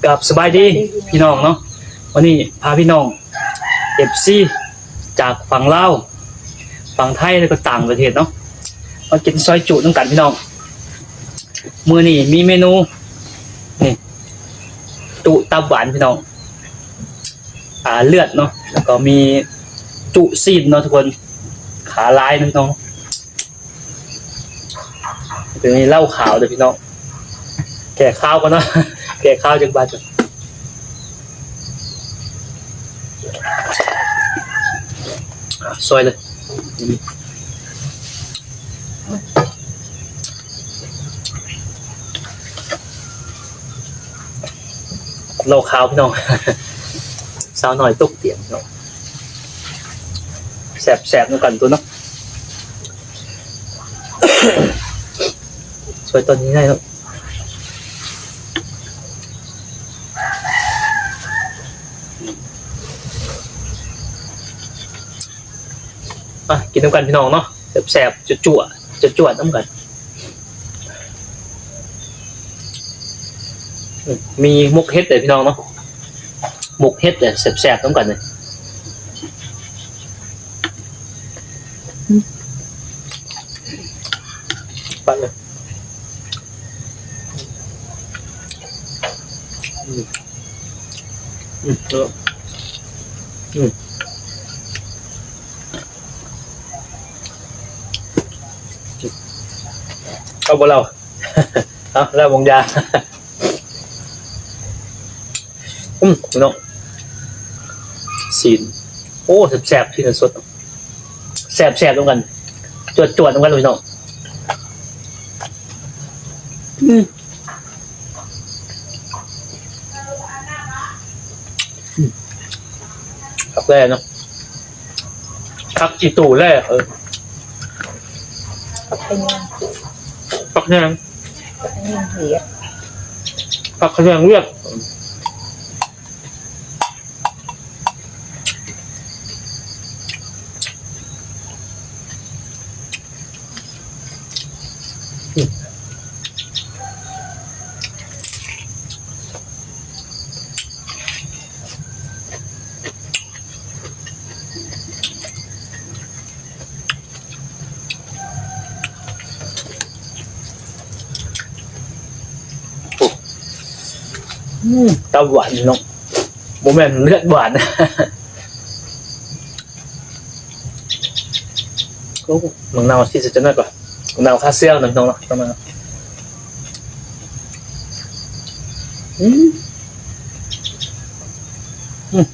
ກາບສະບາຍດີພີ່ນ້ອງເນາະ, ວັນນີ້ພາພີ່ນ້ອງ ເອັຟຊີ ຈາກຝັ່ງລາວ ຝັ່ງໄທ ແລ້ວກໍຕ່າງປະເທດເນາະ ມາກິນຊອຍຈຸນຳກັນພີ່ນ້ອງ. ມື້ນີ້ມີເມນູ ນີ້ ຈຸຕັບຫວານພີ່ນ້ອງ ອ່າ ເລືອດເນາະ ແລ້ວກໍມີຈຸຊີ້ນເນາະທຸກຄົນ ຂາລາຍເນາະພີ່ນ້ອງ. ເປັນເຫຼົ້າຂາວເດີພີ່ນ້ອງ ແກ້ຄາວກ່ອນເນາະ ແກ້ຄາວຈັກບາດກ່ອນ ອ່າ ຊອຍເລີຍ. ເຫຼົ້າຂາວພີ່ນ້ອງ ສາວນ້ອຍຕົກຕຽງເນາະ ແຊບໆນຳກັນຕົວເນາະ ຊ່ວຍຕອນນີ້ໄດ້ເນາະ. ອ່ະ ກິນນຳກັນພີ່ນ້ອງເນາະ ແຊບໆ ຈົວໆ ຈົວໆນຳກັນ. ອືມ ມີໝົກເຫັດເດ້ພີ່ນ້ອງເນາະ ໝົກເຫັດເດ້ ແຊບໆນຳກັນເດ້. ອືມ ປັດເລີຍ. ອືມ ອືມ ເອີ ອືມ ເອົາບໍ່ລາວ ເອົາແລ້ວວາງຢາ. ອືມ ພີ່ນ້ອງ ຊີ້ນ ໂອ້ ແຊບໆ ຊີ້ນສົດ ແຊບໆນຳກັນ ຈວດໆນຳກັນພີ່ນ້ອງ. ອືມ ອືມ ຄັກແລ້ວເນາະ ຜັກອີ່ຕູ່ແລ້ວ ເອີ ຜັກຂະແຍງ ຜັກຂະແຍງ ຜັກຂະແຍງວຽດ ຜັກຂະແຍງວຽດ. ໂອ້ ອືມ ຕັບຫວານເນາະ ບໍ່ແມ່ນເລືອດຫວານ. ໂອ້ ໝາກນາວທີ່ສຸດຍອດກວ່າ ໝາກນາວຂ້າເຊື້ອນຳພີ່ນ້ອງເນາະ ຕ້ອງມາ ອືມ ອືມ.